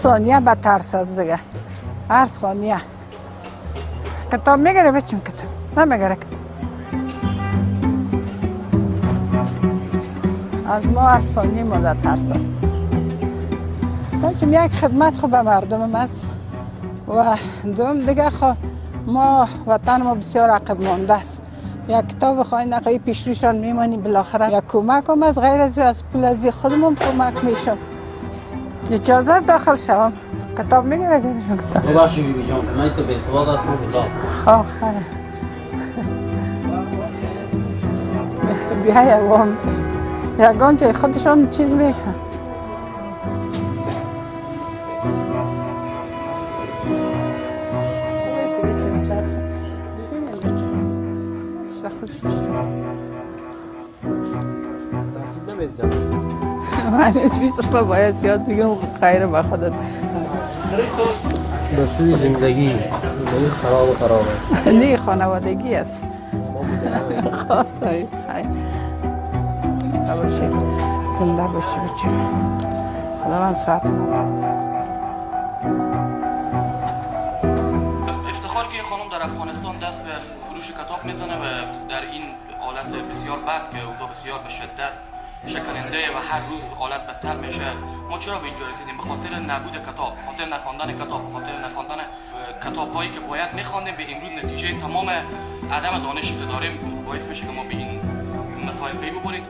ثانیه به ترس است دیگه، هر ثانیه. کتاب میگیره بچیم، کتاب نمیگیره کتاب. از ما هر ثانیه ما در ترس است. بچیم یک خدمت خوب به مردم است و دوم دیگه خب ما وطن ما بسیار عقب مانده است. یک کتاب خواهی نخواهی پیشروشان میمانیم، بالاخره یک کمک هم از غیر از پول از خودمون کمک میشم. اجازه داخل شوم؟ کتاب میگیره گیرشون کتاب. ببخشید بیبی جان، من تو به سواد هستم. خب خیلی بیای وام یگان جای خودشان چیز میکنن. من اسمی صرفا باید یاد بگیرم. خیر با خودت. به سوی زندگی، زندگی خراب و خراب است. نه خانوادگی است. خاص است. خیر باشی، زنده باشی بچه. خداوند صبر. افتخار که خانم در افغانستان دست به فروش کتاب میزنه و در این حالت بسیار بد که اوضاع بسیار به شدت شکننده و هر روز حالت بدتر میشه، ما چرا به اینجا رسیدیم؟ به خاطر نبود کتاب، به خاطر نخواندن کتاب، به خاطر نخواندن کتاب هایی که باید میخواندیم. به امروز نتیجه تمام عدم دانشی که داریم باعث میشه که ما به این مسائل پی ببریم.